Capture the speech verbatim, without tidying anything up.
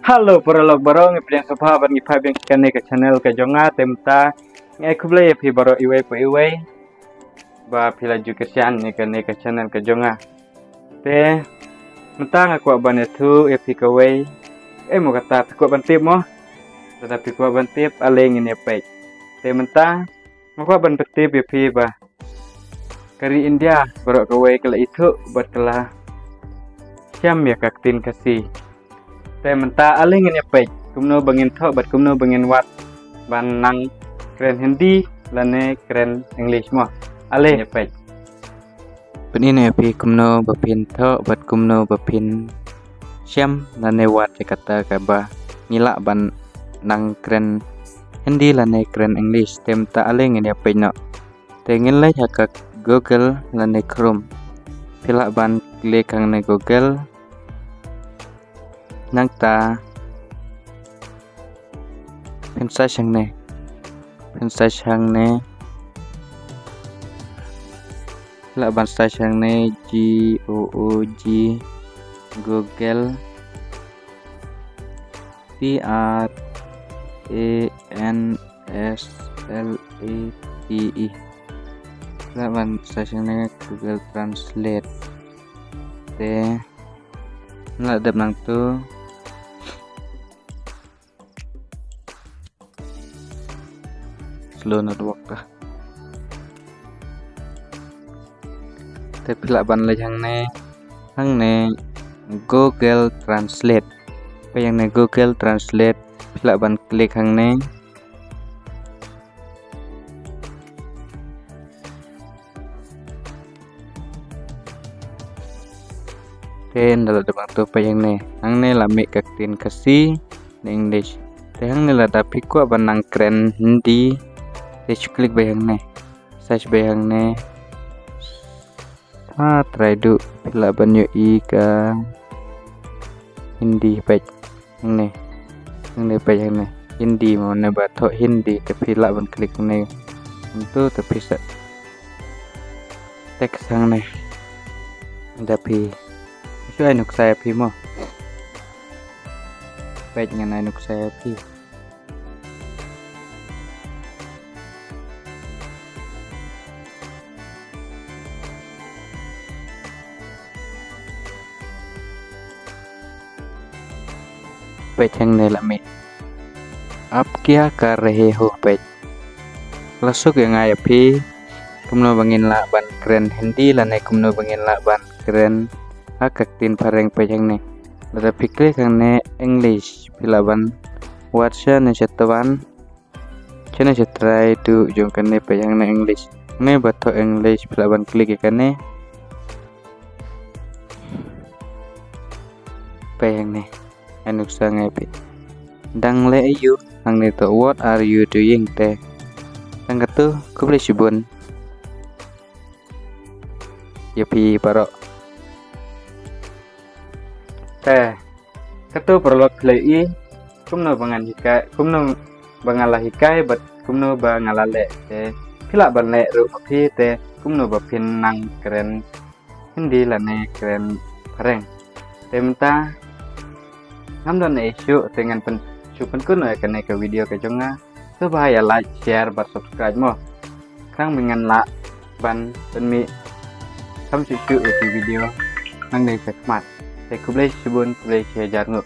Hello paralok baroh, ngi pdiang sngewbha bad ngi phai biang sha kane ka channel ka jong nga. Te mynta nga ai khublei ïa phi baroh iwei pa iwei ba phi la ju kyrshan ïa kane ka channel ka jong nga. Te mynta nga kwah ban ïathuh ïa phi kawei. Ei mo kata, phi kwah ban tip mo? Lada phi kwah ban tip, ale ngin ïa peit. Te mynta nga kwah ban pyntip ïa phi ba ka ri India baroh kawei ka la ithuh bad ka la shem ïa ka ktien Khasi. Te mynta ale ngin ïa peit kumno ba ngin thoh bad kumno ba ngin wad ban nang kren Hindi lane kren English mo. Ale ngin ïa peit. Pyni ïa phi kumno ba phin thoh bad kumno ba phin shem lane wad ïa kata kaba ngi lah ban nang kren Hindi lane kren English. Te mynta ale ngin ïa peit noh. Te ngin leit ha ka Google lane Chrome. Phi lah ban click hangne Google. Nangta phin search hangne. Phin search hangne. Phi lah ban search hangne G O O G, Google, T R A N S L A T E. Phi lah ban search hangne Google Translate. Te la dep nangtu. Slow network ka. Te phi lah ban leit hangne, hangne Google Translate. Peit hangne Google Translate, phi lah ban click hangne. Te ynda la dep nangtu peit hangne. Hangne la mih ka ktien Khasi ne English. Te hangne lada phi kwah ban nang kren Hindi, te shu click beit hangne. Search beit hangne. Ha, trai duh phi lah ban ïohi ka Hindi, peit hangne. Hangne peit hangne. Hindi mo, ne ba thoh Hindi, te phi lah ban click hangne. Nangtu te phi sa text hangne. Da phi. Shu ai nuksa ïa phi mo. Peit ngan ai nuksa ïa phi. Peit hangne la mih. Aap kya kar rahe ho, peit. La suk ïa nga ïa phi kumno ba ngin lah ban kren Hindi lane kumno ba ngin lah ban kren ha ka ktien phareng, peit hangne. Lada phi click hangne English, phi lah ban wad shane sha twan. Shane sha trai duh jong kane, peit hangne English. Hangne ba thoh English, phi lah ban click ïa kane. Peit hangne. Ai nuksa nga ïa phi. Dang leh aïu, hangne thoh what are you doing te. Tang katto, khublei shibun ïa phi baroh. Te katto paralok, phi la ïohi kumno ba ngan hikai, kumno ba nga la hikai bad kumno ba nga la leh. Te phi lah ban leh ruh phi, te kumno ba phin nang kren Hindi lane kren phareng. Te mynta ngam don ei shuh, te ngan pyn, shu pynkut noh ïa kane ka video ka jong nga. Sngewbha ïa like, share bad subscribe mo. Khnang ba ngan lah ban pynmih kham shuh shuh ïa ki video nangne shakhmat. Te khublei shibun, khublei shihajar nguh.